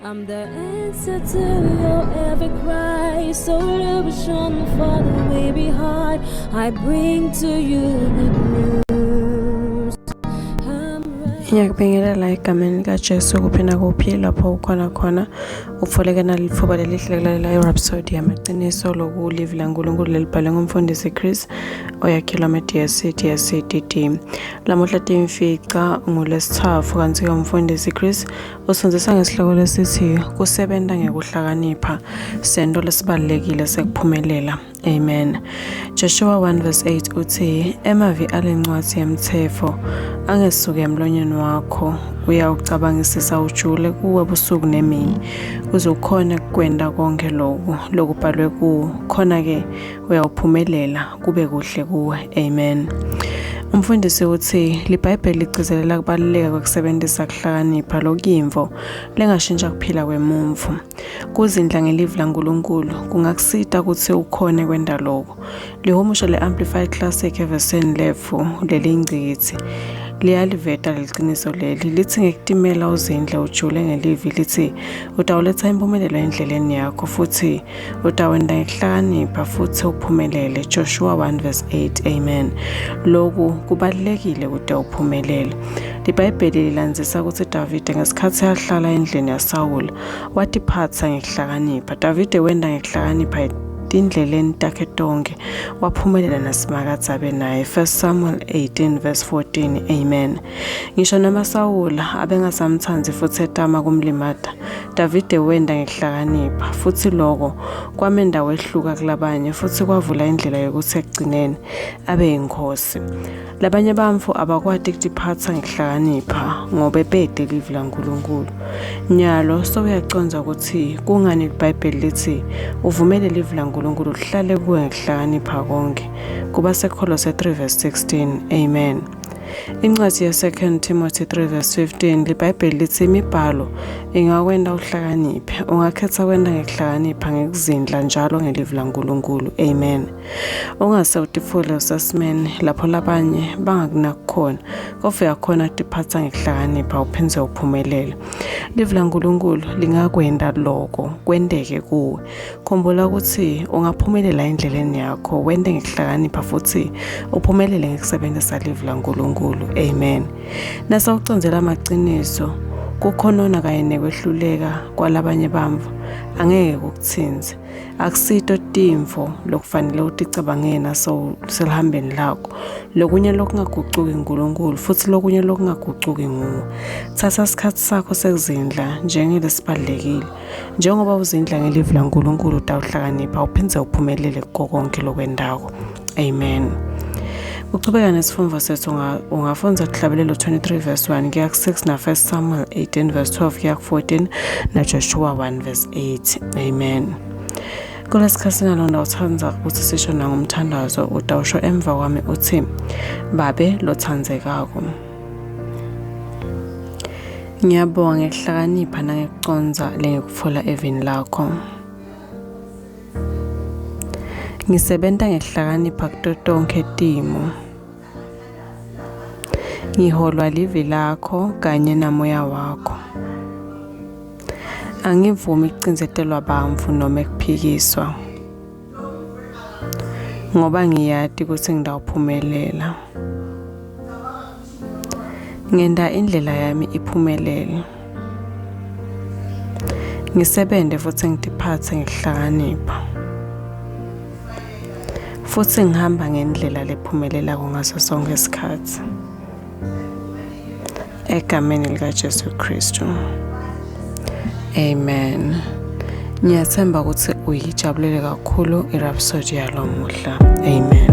I'm the answer to your every cry, solution for the weary heart. I bring to you good news. I'm right. Ngiyakubingelela egameni likaJesu kuphi nakuphi lapho ukhona khona utfoleke nalitfuba lelihle kulalela iRhapsody yamaqiniso lokulivi laNkulunkulu lelibhalwe ngumfundisi Chris oyakhelwa ama-DSC DSC DD. Lamuhla timfica ngulesithafu kanti-ke umfundisi Chris Usindzisa ngesihloko lesithi kusebenta ngekuhlakanipha sento lesibalulekile sekuphumelela. Amen. Joshua 1 verse 8 uthi emavi alencwadi yemthetho angesuke emlonyeni wakho uyawucabangisisa ujule kuwe busuku nemini kuze ukhone kwenda konke loku lokubhalwe kuwo khona-ke uyawuphumelela kube kuhle kuwe amen umfundisi uthi libhayibheli ligcizelela kubaluleka kwekusebenzisa kuhlakanipha lokuyimvo lengashintsha kuphila kwemumvu kuzindla ngelivi laNkulunkulu kungakusita ukuthi ukhone kwenta loko lihumusho le-amplified classic eveseni lefu lelingcikitsi liyaliveta leliciniso leli lithi ngekutimela uzindle ujule ngelivi lithi utawuletha impumelelo endleleni yakho futhi Utawenta ngekuhlakanipha futsi uphumelele. Joshua 1 verse 8. Amen. Loku kubalulekile kute uphumelele. LiBhayibheli lilandzisa kutsi Davide ngesikhatsi ahlala endlini yaSawula watiphatsa ngekuhlakanipha. Davide wenta ngekuhlakanipha etindleleni takhe tonkhe waphumelela naSimakadze abe naye. 1 Samuel 18 verse 14. Amen. Ngisho noma Sawula abengasamtsandzi futsi etama kumlimata, Davide wenta ngekuhlakanipha futsi loko kwamenta wehluka kulabanye futsi kwavula indlela yokuthi ekugcineni abe yinkhosi. Labanye bantfu abakwati kutiphatsa ngekuhlakanipha ngobe bete livi laNkulunkulu. Nyalo sewuyacondza kutsi kungani liBhayibheli litsi uvumele livi laNkulunkulu lihlale kuwe ngekuhlakanipha konkhe. KubaseKholose 3 verse 16. Amen. Incwadi ye-2 Timothy 3 verse 15 liBhayibheli lithi imibhalo ingakwenta uhlakaniphe. Ungakhetha kwenta ngekuhlakanipha ngekuzindla njalo ngelivi laNkulunkulu. Amen. Ungase utifule usesimeni lapho labanye bangakunaki khona, kodvwa uyakhona kutiphatsa ngekuhlakanipha uphindze uphumelele. Livi laNkulunkulu lingakwenta loko kwenteke kuwe. Khumbula ukuthi ungaphumelela endleleni yakho wente ngekuhlakanipha futhi uphumelele ngekusebenzisa livi laNkulunkulu. Amen. Nasawucondzela amaciniso, kukhonona kanye nekwehluleka kwalabanye bantfu angeke kukutsintse. Akusito timfo lokufanele uticabangele naselihambeni lakho. Lokunye lokungagucuki nguNkulunkulu futhi lokunye lokungagucuki nguwe. Thatha sikhatsi sakho sekuzindla njengelesibalulekile. Njengoba uzindla ngelivi laNkulunkulu utawuhlakanipha uphindze uphumelele kuko konke lokwentako. Amen. Kuchubeka nesifundvo sethu ungafundza Kuhlabelelo 23 verse 1 kuya ku-6 na-1 Samuel 18 verse 12 kuya ku-14 naJoshua 1 verse 8. Amen. Kulesikhathi nalona uthanda ukuthi sisho nangomthandazo utawusho emva kwami uthi Babe lothandzekako. Ngiyabonga ngekuhlakanipha nangekucondza lengikutfola evini lakho. Ngisebenta ngekuhlakanipha kuto tonkhe timo. Ngiholwa livi lakho kanye namoya wakho. Angivumi kucindzetelwa bantfu nome kuphikiswa. Ngoba ngiyati kutsi ngitawuphumelela. Ngenta indlela yami iphumelele. Ngisebente futsi ngitiphatse ngekuhlakanipha. Futsi ngihamba ngendlela lephumelelako ngaso sonkhe sikhatsi. Egameni likaJesu Kristu. Amen. Ngiyathemba ukuthi uyijabulele kakhulu iRhapsody yalomuhla. Amen.